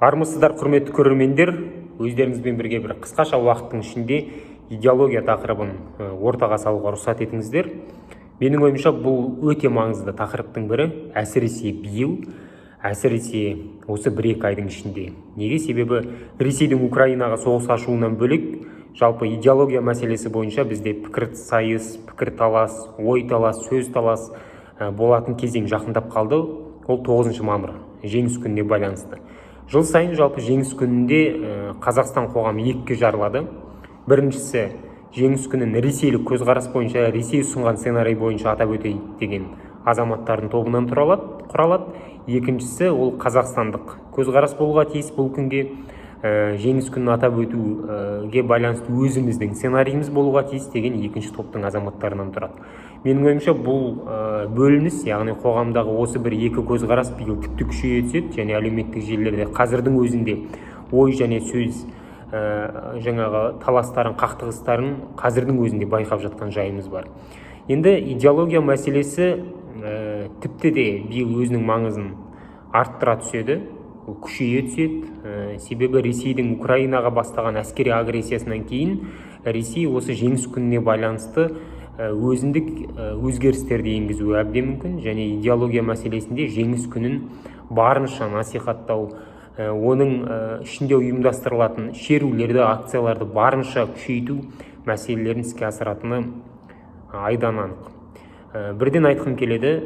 Армысыздар, құрметті көрермендер! Өздеріңізбен бірге бір қысқаша уақыттың ішінде идеология тақырыбын ортаға салуға рұқсат етіңіздер. Менің ойымша, бұл өте маңызды тақырыптың бірі, әсіресе биыл, әсіресе осы 1-2 айдың ішінде. Неге? Себебі Ресейдің Украинаға соғыс ашуынан бөлек, жалпы идеология мәселесі бойынша бізде пікір сайыс, пікір талас, ой талас, сөз талас болатын кезең жақындап қалды. Ол 9 мамыр, Жеңіс күніне байланысты. Жыл сайын жалпы Жеңіс күнінде Қазақстан қоғамы екіге жарылады. Біріншісі, Жеңіс күнін ресейлік көзқарас бойынша, Ресей ұсынған сценарий бойынша атап өтейік деген азаматтардың тобынан құралады. Екіншісі, ол қазақстандық көзқарас болуға тиіс, бұл күнге, Жеңіс күнін атап өтуге байланысты өзіміздің сценарийіміз болуға тиіс деген екінші топтың азаматтарынан тұрады. Менің ойымша, бұл бөлініс, яғни қоғамдағы осы бір екі көзқарас биыл тіпті күшейе түседі және әлеуметтік желілерде қазірдің өзінде ой және сөз жаңағы таластарын, қақтығыстарын қазірдің өзінде байқап жатқан жайымыз бар. Енді идеология мәселесі тіпті де биыл өзінің маңызын арттыра түседі, ол күшейе түседі. Себебі Ресейдің Украинаға бастаған әскери агрессиясынан кейін Ресей осы Жеңіс күніне байланысты өзіндік өзгерістерді енгізуі әбден мүмкін және идеология мәселесінде Жеңіс күнін барынша насихаттау, оның ішінде ұйымдастырылатын шерулерді, акцияларды барынша күшейту мәселелерін іске асыратыны айдан анық. Бірден айтқым келеді,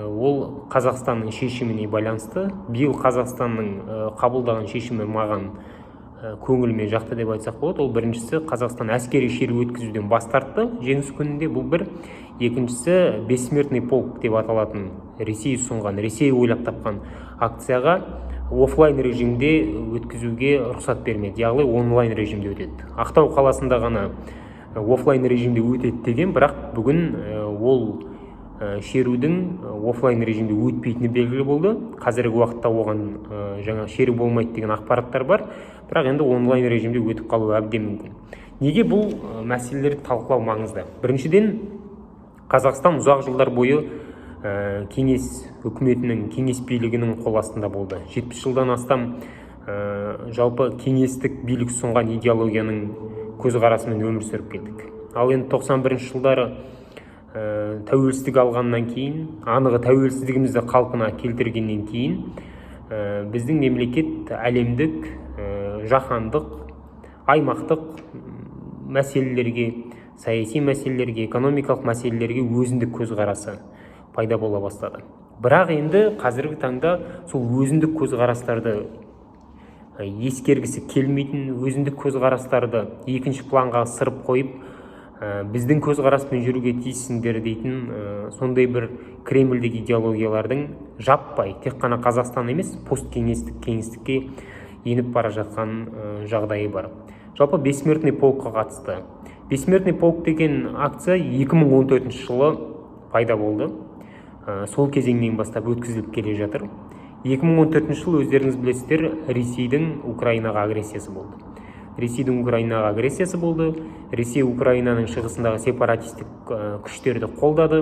ол Қазақстанның шешіміне байланысты. Биыл Қазақстанның қабылдаған шешімі маған, көңіліме жақты деп айтсақ болады. Ол біріншісі, Қазақстан әскери шеру өткізуден бас тартты Жеңіс күнінде, бұл бір. Екіншісі, «Бессмертный полк» деп аталатын Ресей ұсынған, Ресей ойлап тапқан акцияға офлайн режимде өткізуге рұқсат бермеді, яғни онлайн режимде өтеді. Ақтау қаласында ғана офлайн режимде өтеді деген, бірақ бүгін ол шерудің офлайн режимде өтпейтіні белгілі болды. Қазіргі уақытта оған жаңа шеру болмайды деген ақпараттар бар, бірақ енді онлайн режимде өтіп қалуы әбден мүмкін. Неге бұл мәселелерді талқылау маңызды? Біріншіден, Қазақстан ұзақ жылдар бойы кеңес үкіметінің, кеңес билігінің қол астында болды. 70 жылдан астам жалпы кеңестік билік ұсынған идеологияның көзқарасымен өмір сүріп келдік. Ал енді 91 жылдары тәуелсіздік алғаннан кейін, анығы тәуелсіздігімізді қалпына келтіргеннен кейін, біздің мемлекет әлемдік, жаһандық, аймақтық мәселелерге, саяси мәселелерге, экономикалық мәселелерге өзіндік көзқарасы пайда бола бастады. Бірақ енді қазіргі таңда сол өзіндік көзқарастарды ескергісі келмейтін, өзіндік көзқарастарды екінші планға ысырып қойып, біздің көзқараспен жүруге тиіссіңдер дейтін сондай бір кремльдік идеологиялардың жаппай тек қана Қазақстан емес, посткеңестік кеңістікке еніп бара жатқан жағдайы бар. Жалпы «Бессмертный полк» қа қатысты. «Бессмертный полк» деген акция 2014 жылы пайда болды. Сол кезеңнен бастап өткізіліп келе жатыр. 2014 жыл, өздеріңіз білесіздер, Ресейдің Украинаға агрессиясы болды. Ресейдің Украинаға агрессиясы болды. Ресей Украинаның шығысындағы сепаратистік күштерді қолдады,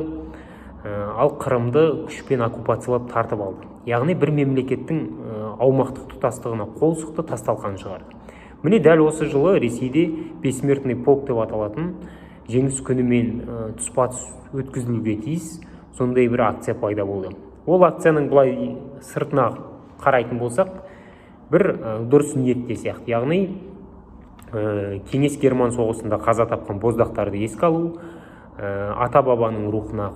ал Қырымды күшпен оккупациялап, тартып алды, яғни бір мемлекеттің аумақтық тұтастығына қол сұқты, тас талқанын шығарды. Міне, дәл осы жылы Ресейде «Бессмертный полк» деп аталатын, Жеңіс күнімен тұспа тұс өткізілуге тиіс сондай бір акция пайда болды. Ол акцияның былай сыртына қарайтын болсақ, бір дұрыс ниетте сияқты, яғни кеңес герман соғысында қаза тапқан боздақтарды еске алу, ата бабаның рухына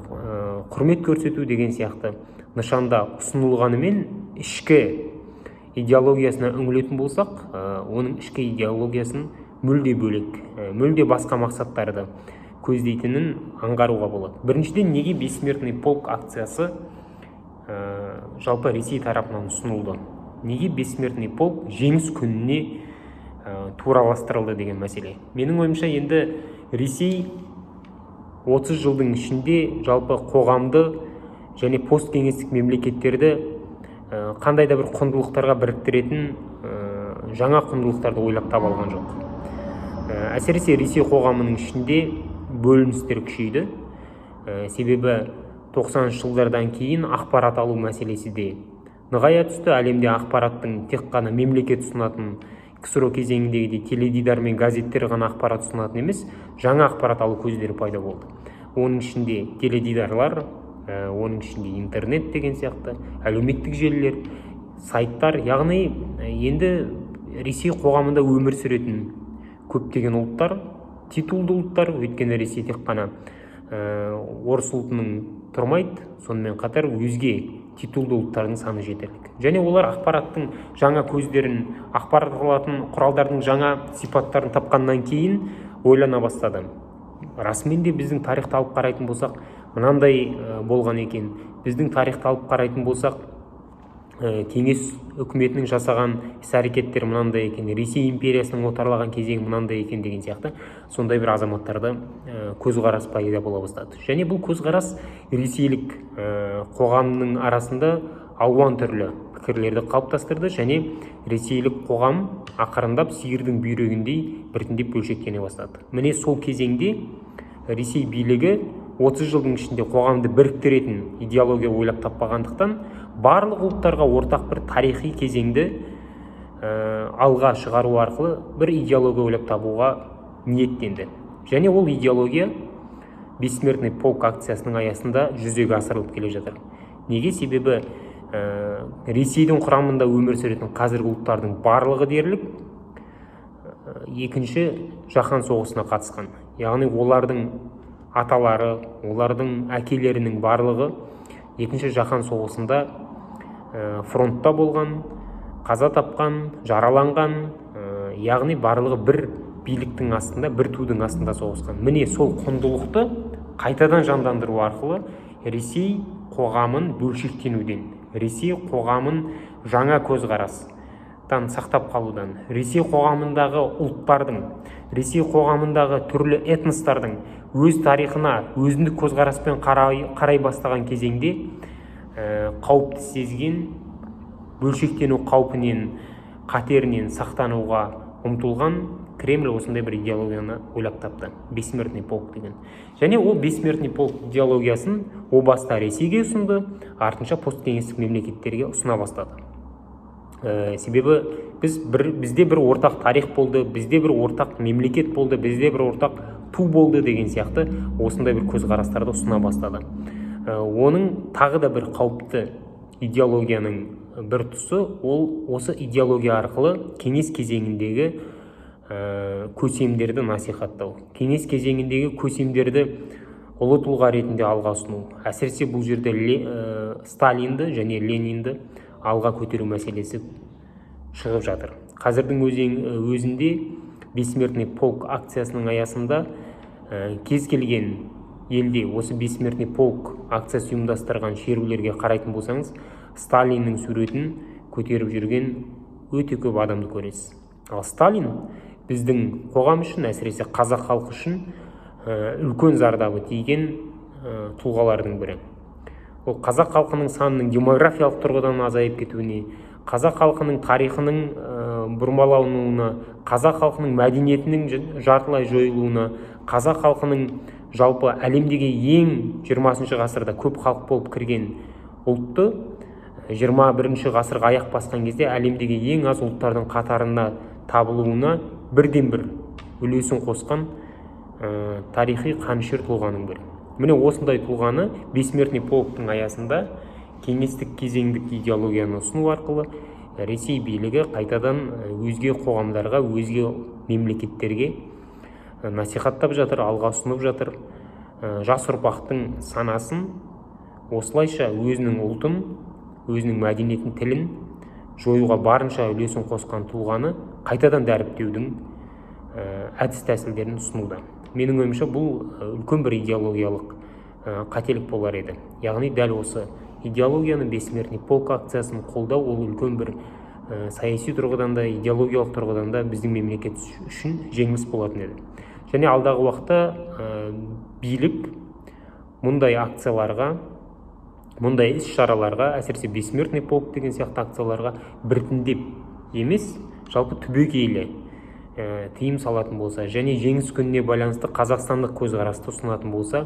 құрмет көрсету деген сияқты нышанда ұсынылғанымен, ішкі идеологиясына үңілетін болсақ, оның ішкі идеологиясын мүлде бөлек, мүлде басқа мақсаттарды көздейтінін аңғаруға болады. Біріншіден, неге «Бессмертный полк» акциясы жалпы Ресей тарапынан ұсынылды, неге «Бессмертный полк» Жеңіс күніне тураластырылды деген мәселе. Менің ойымша, енді Ресей 30 жылдың ішінде жалпы қоғамды және посткеңестік мемлекеттерді қандай да бір құндылықтарға біріктіретін жаңа құндылықтарды ойлап таба алған жоқ. Әсіресе Ресей қоғамының ішінде бөліністер күшейді. Себебі 90 жылдардан кейін ақпарат алу мәселесі де нығая түсті. Әлемде ақпараттың тек қана мемлекет ұсынатын, КСРО кезеңіндегідей теледидар мен газеттер ғана ақпарат ұсынатын емес, жаңа ақпарат алу көздері пайда болды. Оның ішінде теледидарлар, оның ішінде интернет деген сияқты әлеуметтік желілер, сайттар. Яғни енді Ресей қоғамында өмір сүретін көптеген ұлттар, титулды ұлттар, өйткені Ресей тек қана орыс ұлтының тұрмайды, сонымен қатар өзге титулды ұлттардың саны жетерлік. Және олар ақпараттың жаңа көздерін, ақпарат алатын құралдардың жаңа сипаттарын тапқаннан кейін ойлана бастады: расымен де біздің тарихты алып қарайтын болсақ, мынандай болған екен, біздің тарихты алып қарайтын болсақ, кеңес үкіметінің жасаған іс әрекеттері мынандай екен, Ресей империясының отарлаған кезеңі мынандай екен деген сияқты сондай бір азаматтарда көзқарас пайда бола бастады. Және бұл көзқарас ресейлік қоғамның арасында алуан түрлі пікірлерді қалыптастырды және ресейлік қоғам ақырындап сиырдың бүйрегіндей біртіндеп бөлшектене бастады. Міне, сол кезеңде Ресей билігі 30 жылдың ішінде қоғамды біріктіретін идеология ойлап таппағандықтан, барлық ұлттарға ортақ бір тарихи кезеңді алға шығару арқылы бір идеология ойлап табуға ниеттенді. Және ол идеология «Бессмертный полк» акциясының аясында жүзеге асырылып келе жатыр. Неге? Себебі Ресейдің құрамында өмір сүретін қазіргі ұлттардың барлығы дерлік екінші жаһан соғысына қатысқан. Яғни олардың аталары, олардың әкелерінің барлығы екінші жаһан соғысында фронтта болған, қаза тапқан, жараланған. Яғни барлығы бір биліктің астында, бір тудың астында соғысқан. Міне, сол құндылықты қайтадан жандандыру арқылы Ресей қоғамын бөлшектенуден, Ресей қоғамын жаңа көзқарастан сақтап қалудан, Ресей қоғамындағы ұлттардың, Ресей қоғамындағы түрлі этностардың өз тарихына өзіндік көзқараспен қарай бастаған кезеңде қауіпті сезген, бөлшектену қаупінен, қатерінен сақтануға ұмтылған Кремль осындай бір идеологияны ойлап тапты, «Бессмертный полк» деген. Және ол «Бессмертный полк» идеологиясын о баста Ресейге ұсынды, артынша посткеңестік мемлекеттерге ұсына бастады. Себебі бізде бір ортақ тарих болды, бізде бір ортақ мемлекет болды, бізде бір ортақ ту болды деген сияқты осындай бір көзқарастарды ұсына бастады. Оның тағы да бір қауіпті идеологияның бір тұсы, ол осы идеология арқылы кеңес кезеңіндегі көсемдерді насихаттау, кеңес кезеңіндегі көсемдерді ұлы тұлға ретінде алға ұсыну. Әсіресе бұл жерде Сталинді және Ленинді алға көтеру мәселесі шығып жатыр. Қазірдің өзінде «Бессмертный полк» акциясының аясында кез келген елде осы «Бессмертный полк» акциясы ұйымдастырған шерулерге қарайтын болсаңыз, Сталиннің суретін көтеріп жүрген өте көп адамды көресіз. Ал Сталин біздің қоғам үшін, әсіресе қазақ халқы үшін үлкен зардабы тиген тұлғалардың бірі. Ол қазақ халқының санының демографиялық тұрғыдан азайып кетуіне, қазақ халқының тарихының бұрмалануына, қазақ халқының мәдениетінің жартылай жойылуына, қазақ халқының жалпы әлемдегі ең 20 ғасырда көп халық болып кірген ұлтты 21 ғасырға аяқ басқан кезде әлемдегі ең аз ұлттардың қатарына табылуына бірден бір үлесін қосқан тарихи қанішер тұлғаның бірі. Міне, осындай тұлғаны «Бессмертный полк» тың аясында кеңестік кезеңдік идеологияны ұсыну арқылы Ресей билігі қайтадан өзге қоғамдарға, өзге мемлекеттерге насихаттап жатыр, алға ұсынып жатыр. Жас ұрпақтың санасын осылайша өзінің ұлтын, өзінің мәдениетін, тілін жоюға барынша үлесін қосқан тұлғаны қайтадан дәріптеудің әдіс тәсілдерін ұсынуда. Менің ойымша, бұл үлкен бір идеологиялық қателік болар еді. Яғни дәл осы идеологияны, «Бессмертный полк» акциясын қолдау, ол үлкен бір саяси тұрғыдан да, идеологиялық тұрғыдан да біздің мемлекет үшін жеңіліс болатын еді. Және алдағы уақытта билік мұндай акцияларға, мұндай іс шараларға, әсіресе «Бессмертный полк» деген сияқты акцияларға біртіндеп емес, жалпы түбегейлі тыйым салатын болса және Жеңіс күніне байланысты қазақстандық көзқарасты ұсынатын болса,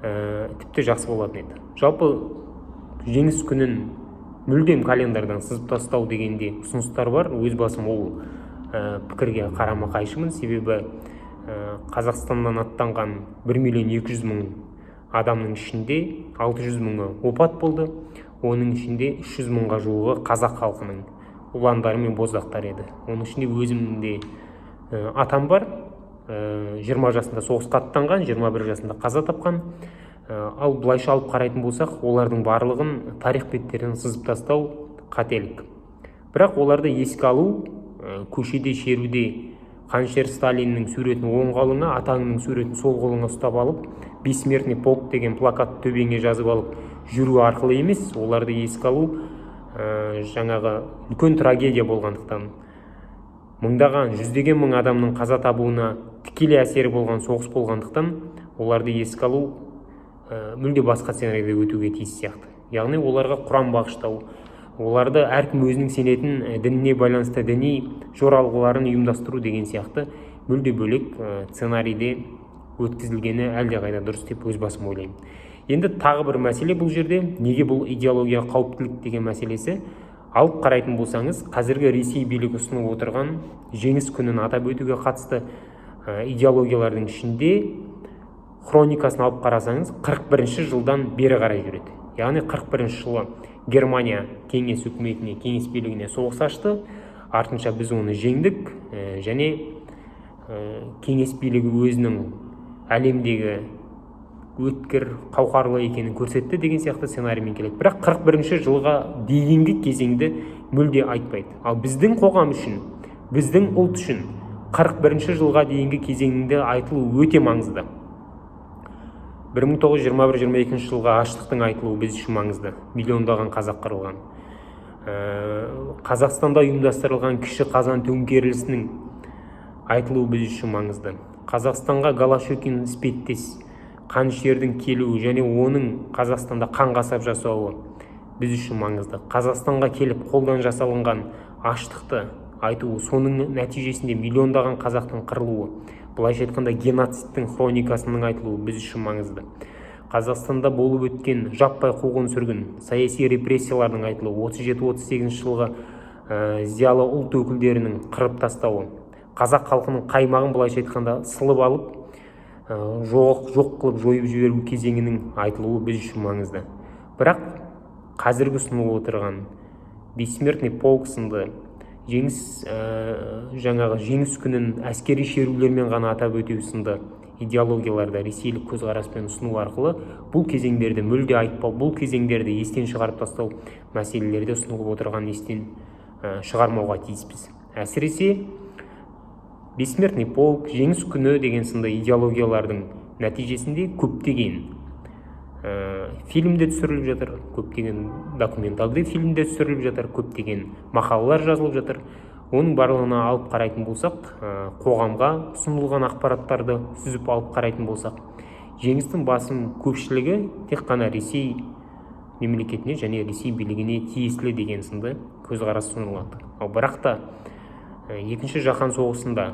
тіпті жақсы болатын еді. Жалпы Жеңіс күнін Мүлдем календардан сызып тастау дегенде ұсыныстар бар. Өз басым ол пікірге қарама қайшымын, себебі Қазақстаннан аттанған 1 миллион 200 мың адамның ішінде 600 мыңы опат болды. Оның ішінде 300 мыңға жуығы қазақ халқының ұландары мен боздақтары еді. Оның ішінде өзімнің де атам бар, 20 жасында соғысқа аттанған, 21 жасында қаза тапқан. Ал былайша алып қарайтын болсақ, олардың барлығын тарих беттерінен сызып тастау қателік. Бірақ оларды еске алу, көшеде шеруде қанішер Сталиннің суретін оң қолыңа, атаңның суретін сол қолыңа ұстап алып, «Бессмертный полк» деген плакат төбеңе жазып алып жүру арқылы емес. Оларды еске алу жаңағы үлкен трагедия болғандықтан, мыңдаған, жүздеген мың адамның қаза табуына тікелей әсері болған соғыс болғандықтан, оларды еске алу мүлде басқа сценарийде өтуге тиіс сияқты. Яғни оларға құран бағыштау, оларды әркім өзінің сенетін дініне байланысты діни жоралғыларын ұйымдастыру деген сияқты мүлде бөлек сценарийде өткізілгені әлдеқайда дұрыс деп өз басым ойлаймын. Енді тағы бір мәселе бұл жерде, неге бұл идеология қауіптілік деген мәселесі. Алып қарайтын болсаңыз, қазіргі Ресей билігі ұсынып отырған Жеңіс күнін атап өтуге қатысты идеологиялардың ішінде хроникасын алып қарасаңыз, 41 жылдан бері қарай жүреді. Яғни 41 жылы Германия Кеңес үкіметіне, Кеңес билігіне соғыс ашты. Артынша біз оны жеңдік және Кеңес билігі өзінің әлемдегі өткір, қауқарлы екенін көрсетті деген сияқты сценариймен келеді. Бірақ 41 жылға дейінгі кезеңді мүлде айтпайды. Ал біздің қоғам үшін, біздің ұлт үшін 41 жылға дейінгі кезеңді айтылу өте маңызды. 1921-22 жылғы аштықтың айтылуы біз үшін маңызды, миллиондаған қазақ қырылған. Қазақстанда ұйымдастырылған Кіші Қазан төңкерілісінің айтылуы біз үшін маңызды. Қазақстанға Голощекин іспеттес қанішердің келуі және оның Қазақстанда қан қасап жасауы біз үшін маңызды. Қазақстанға келіп, қолдан жасалынған аштықты айтуы, соның нәтижесінде миллиондаған қазақтың қырылуы, былайша айтқанда, геноцидтің хроникасының айтылуы біз үшін маңызды. Қазақстанда болып өткен жаппай қуғын сүргін, саяси репрессиялардың айтылуы, 37-38 жылғы зиялы ұлт өкілдерінің қырып тастауы, қазақ халқының қаймағын, былайша айтқанда, сылып алып, жоқ жоқ қылып жойып жіберу кезеңінің айтылуы біз үшін маңызды. Бірақ қазіргі ұсынылып отырған «Бессмертный полк» сынды жеңіс, жаңағы Жеңіс күнін әскери шерулермен ғана атап өту сынды идеологияларды ресейлік көзқараспен ұсыну арқылы бұл кезеңдерді мүлде айтпау, бұл кезеңдерді естен шығарып тастау мәселелері ұсынылып отырған естен шығармауға тиіспіз. Әсіресе «Бессмертный полк», Жеңіс күні деген сынды идеологиялардың нәтижесінде көптеген фильмде түсіріліп жатыр, көптеген документалды фильмде түсіріліп жатыр, көптеген мақалалар жазылып жатыр. Оның барлығына алып қарайтын болсақ, қоғамға ұсынылған ақпараттарды сүзіп алып қарайтын болсақ, жеңістің басым көпшілігі тек қана Ресей мемлекетіне және Ресей билігіне тиесілі деген сынды көзқарас ұсынылады. Ал бірақ та екінші жаһан соғысында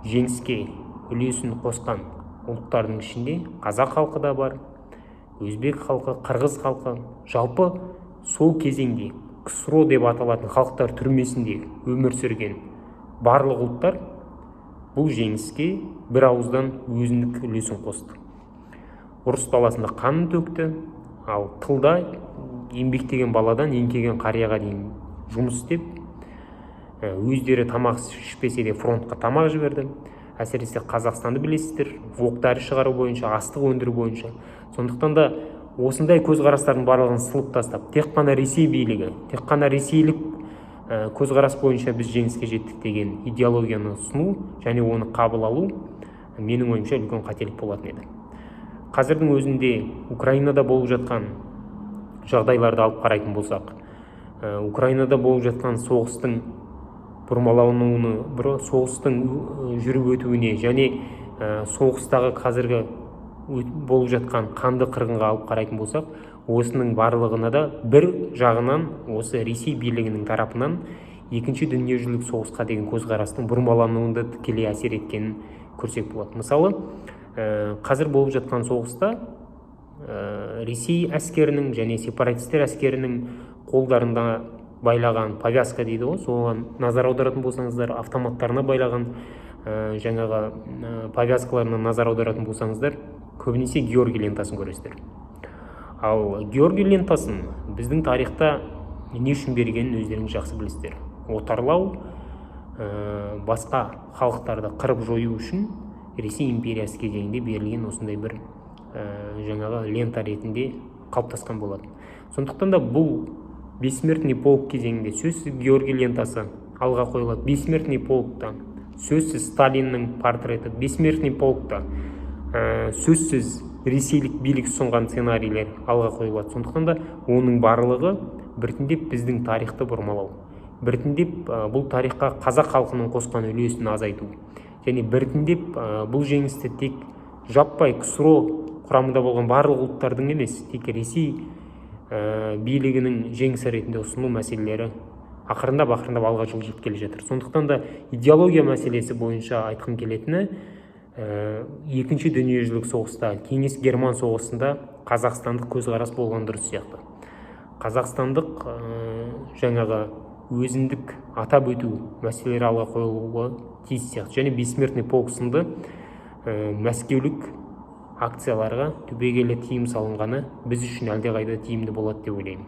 жеңіске үлесін қосқан ұлттардың ішінде қазақ халқы да бар, өзбек халқы, қырғыз халқы, жалпы сол кезеңде КСРО деп аталатын халықтар түрмесінде өмір сүрген барлық ұлттар бұл жеңіске бір ауыздан өзіндік үлесін қосты. Ұрыс даласында қанын төкті, ал тылда еңбектеген баладан еңкейген қарияға дейін жұмыс істеп, өздері тамақ ішпесе де, фронтқа тамақ жіберді. Әсіресе Қазақстанды білесіздер, оқ дәрі шығару бойынша, астық өндіру бойынша. Сондықтан да осындай көзқарастардың барлығын сылып тастап, тек қана Ресей билігі, тек қана ресейлік көзқарас бойынша біз жеңіске жеттік деген идеологияны ұсыну және оны қабыл алу, менің ойымша, үлкен қателік болатын еді. Қазірдің өзінде Украинада болып жатқан жағдайларды алып қарайтын болсақ, Украинада болып жатқан соғыстың бұрмалануыны, бір соғыстың жүріп өтуіне және соғыстағы қазіргі болып жатқан қанды қырғынға алып қарайтын болсақ, осының барлығына да бір жағынан осы Ресей билігінің тарапынан екінші дүниежүзілік соғысқа деген көзқарастың бұрмалануында тікелей әсер еткенін көрсек болады. Мысалы, қазір болып жатқан соғыста Ресей әскерінің және сепаратистер әскерінің Қолдарында байлаған повязка дейді ғой, соған назар аударатын болсаңыздар, автоматтарына байлаған жаңағы повязкаларына назар аударатын болсаңыздар, көбінесе Георгий лентасын көресіздер. Ал Георгий лентасын біздің тарихта не үшін бергенін өздеріңіз жақсы білесіздер: отарлау, басқа халықтарды қырып жою үшін Ресей империясы кезеңінде берілген осындай бір жаңағы лента ретінде қалыптасқан болатын. Сондықтан да бұл Бессмертный полк кезеңінде сөзсіз Георгий лентасы алға қойылады, Бессмертный полкта сөзсіз Сталиннің портреті, Бессмертный полкта сөзсіз ресейлік билік ұсынған сценарийлер алға қойылады. Сондықтан да оның барлығы біртіндеп біздің тарихты бұрмалау, біртіндеп бұл тарихқа қазақ халқының қосқан үлесін азайту және біртіндеп бұл жеңісті тек жаппай КСРО құрамында болған барлық ұлттардың емес, тек Ресей билігінің жеңісі ретінде ұсыну мәселелері ақырындап ақырындап алға жылжып келе жатыр. Сондықтан да идеология мәселесі бойынша айтқым келетіні, Екінші дүниежүзілік соғыста, кеңес герман соғысында қазақстандық көзқарас болған дұрыс сияқты. Қазақстандық жаңағы өзіндік атап өту мәселелері алға қойылуы тиіс сияқты және Бессмертный полк сынды мәскеулік акцияларға түбегейлі тыйым салынғаны біз үшін әлдеқайда тиімді болады деп ойлаймын.